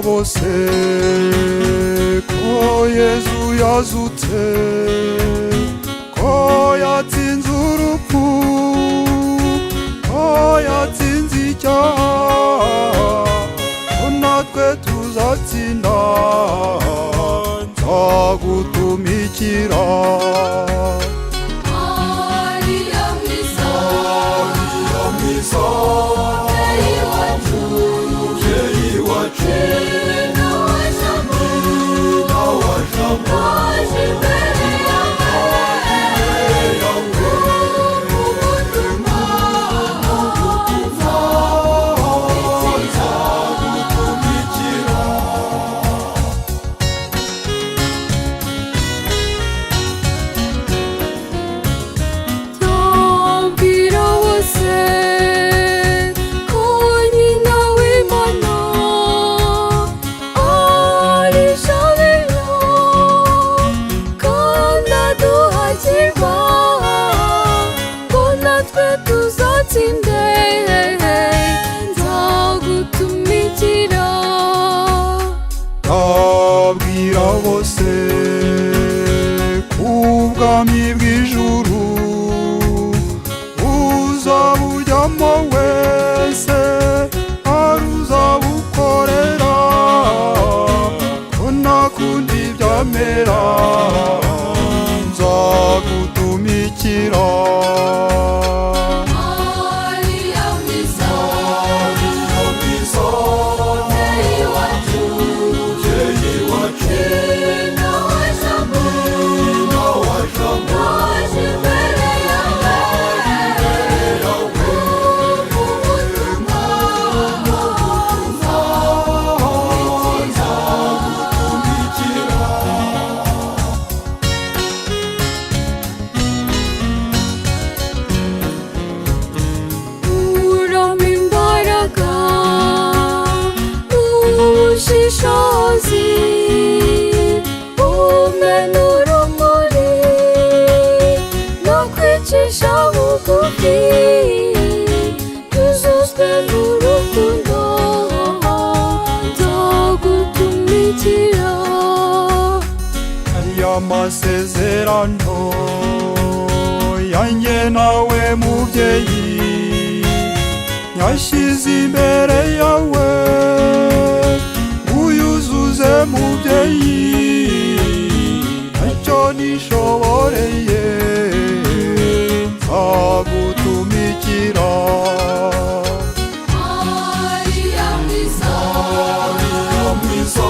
Bose ko Yezu yazutse, ko yatsinze urupfu, ko yatsinze icyaha, ko natwe tuzatsinda, nzagutumikira. Mariya mwiza, Mariya mwiza, mubyeyi wacu, mubyeyi wacu, nyina wa Jambo, nyina wa Jambo, waje imbere yawe, kugutuma, nzagutumikira. Nzabwira bose ko nyina w'Imana ari Jabiro, kandi aduhakirwa ngo natwe tuzatsinde, nzagutumikira. Ndabwira bose k'ubwami bw'ijuru uzabujyamo wese ari uzabukorera, ko nta kundi byamera, nzagutumikira. Mariya mwiza, Mariya mwiza, mubyeyi wacu, mubyeyi wacu, nyina wa Jambo, nyina wa Jambo, waje imbere yawe, kugutuma, nzagutumikira. Urampa imbaraga n'ubushishozi, umena urumuri no kwicisha bugufi, tuzuzwe n'urukundo, nzagutumikira. Aya masezerano yanjye nawe mubyeyi nyashyize imbere yawe, uyuzuze mubyeyi, ntacyo nishoboreye, nzagutumikira. Mariya mwiza, Mariya mwiza.